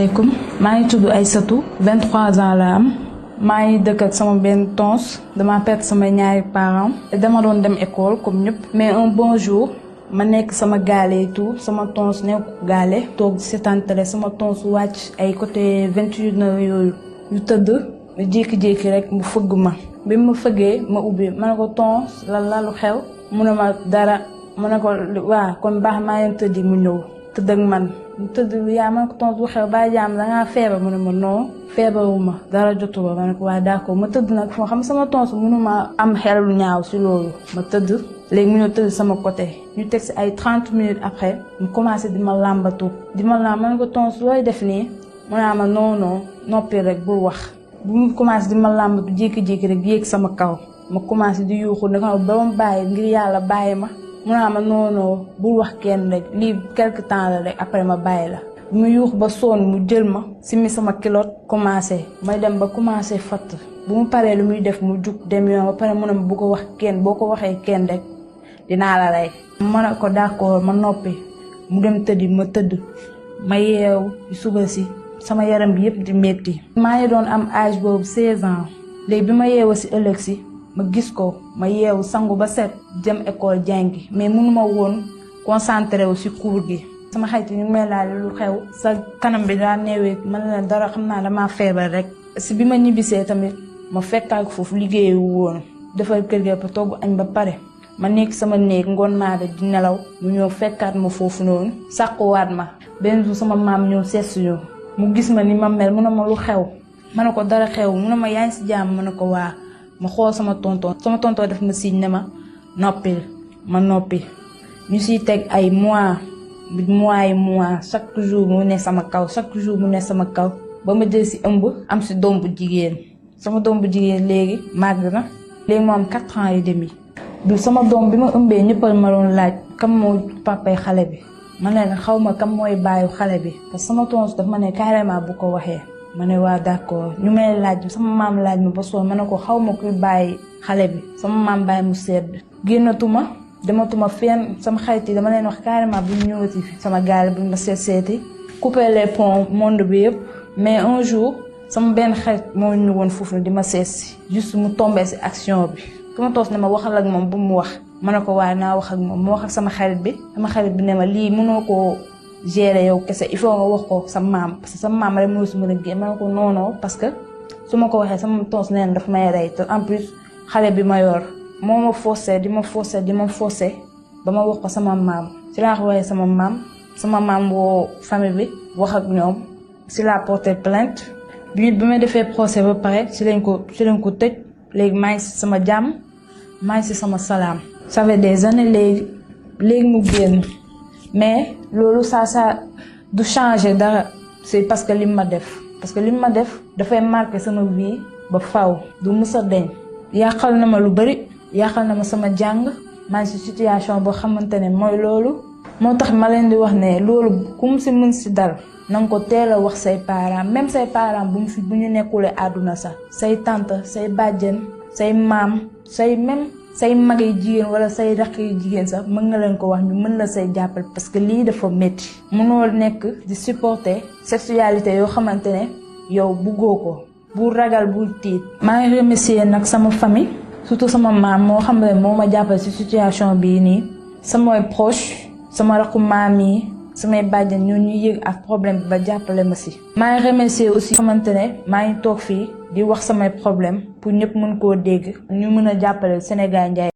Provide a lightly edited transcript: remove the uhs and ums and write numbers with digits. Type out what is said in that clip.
asalaamaaleykum maa ngi tudd Aïssatou 23 ans la am maa ngi dëkk ak sama benn tons dama perte sama ñaari parents dama doon dem école comme ñëpp mais un bon jour ma nekk sama gaale et tout sama tons nekk gaale toog seetaan télé sama tons wàcc ay côté 28 heures yooyu yu tëdd jékki-jékki rek mu fëgg ma bi ma fëggee ma ubbi ma ne ko tons lan lu xew mu ne ma dara ma ne ko waa kon baax maa ngi tëddi mu ñëw tëdd ak man mu tëdd yaa ma ne ko tons lu xew ba jaam dangaa feebar mu ne ma non feebaruma dara jotu ba ma ne ko waa d'accord ma tëdd nag foo xam sama tons mënuma am xel lu ñaaw si loolu ma tëdd léegi mu ñëw tëdd sama côté ñu teg si ay 30 minutes après mu commencé di ma làmbatu di ma làmb ma ne ko tons looy def nii mu ne ma non noppi rek bul wax bu mu commencé di ma làmbatu jékki-jékki rek yéeg sama kaw ma commencé di yuuxu ne ko ba ma bàyyi ngir yàlla bàyyi ma mu ne ma non bul wax kenn rek lii quelque temps la rek après ma bàyyi la bu mu yuux ba sonn mu jël ma simi sama kilote commencé may dem ba commencé fatt bu mu paree lu muy def mu jug dem yoon ba pare mu ne ma bu ko wax kenn boo ko waxee kenn rek dinaa la rey ma ne ko d'accord ma noppi mu dem tëddi ma tëdd ma yeew suba si sama yaram bi yëpp di metti maa ngi doon am âge boobu 16 ans léegi bi ma yeewa si ëllëg si ma gis ko ma yeewu sangu ba set jëm école jàngi mais mënuma woon concentré wu si cours gi sama xarit ñu may laaj lu xew sa kanam bi daa neewee man leen dara xam naa damaa feebar rek si bi ma ñibbisee tamit ma fekkaat foofu liggéeyu woon defar kër ga ba togg añ ba pare ma nekk sama néeg ngoon maa di nelaw mu ñëw fekkaat ma foofu noonu sàquwaat ma benn jour sama maam ñëw seet si ñu mu gis ma ni ma mel mu ne ma lu xew ma ne ko dara xew mu ne ma yaa ngi si jàmm ma ne ko waa ma xool sama tonton def ma signe ne ma noppil ma noppi ñu siy teg ay mois chaque jour mu ne sama kaw ba ma jël si ëmb am si doom bu jigéen sama doom bu jigéen léegi màgg na léegi moo am 4 ans et demi du sama doom bi ma ëmbee ñëppal ma doon laaj kam mooy papay xale bi ma leen xaw ma kam mooy baayu xale bi parce que sama tonton daf ma ne carrément bu ko waxee ma ne waa d'accord ñu may laaj sama maam laaj ma ba sonn ma ne ko xaw ma kuy bàyyi xale bi sama maam bàyyi mu sedd génnatuma dematuma fenn sama xarit yi dama leen wax carrément bu ñu ñëwati sama gaal bu ñu ma seeti couper les ponts monde bi yëpp mais un jour sama benn xarit moo ñu woon foofu di ma seesi juste mu tombé si action bi sama toos ne ma waxal ak moom bu mu wax ma ne ko waaye naa wax ak moom ma wax ak sama xarit bi ne ma lii mënoo koo gérer yow kese il faut nga wax ko sa maam parce que sa maam rek moo si mën a génn ma ne ko non parce que su ma ko waxee sama toos neen daf may rey te en plus xale bi ma yor moo ma forcé di ma forcé ba ma wax ko sama maam si laa ko waxee sama maam woo famille bi wax ak ñoom si laa porté plainte bi may defee procès ba pare si lañ ko tëj léegi maa ngi si sama jàmm maa ngi si sama salaam. ça fait des années léegi mu génn mais loolu ça du changer dara c'est parce que li ma def dafay marqué sama vie ba faw du mës a deñ yàqal na ma lu bari yàqal na ma sama jàng maa ngi si situation boo xamante ne mooy loolu moo tax ma leen di wax ne loolu ku mu si mën si dal na nga ko teel a wax say parents même say parents bu ñu nekkulee àdduna sax say tante say bàjjen say maam say mag yi jigéen wala say rakk yi jigéen sax mën nga leen ko wax ñu mën la say jàppal parce que lii dafa métti mënoo nekk di supporter sexualité yoo xamante ne yow buggoo ko bu ragal bu tiit. maa ngi remercier nag sama famille surtout sama maam moo xam ne moo ma jàppal ci situation bii nii samay proche sama rakku maam yi samay bàjjen ñoo ñuy yëg ak problème bi ba jàppale ma si. maa ngi remercier aussi xamante ne maa ngi toog fii di wax samay problème pour ñëpp mën koo dégg ñu mën a jàppale Sénégal Ndiaye.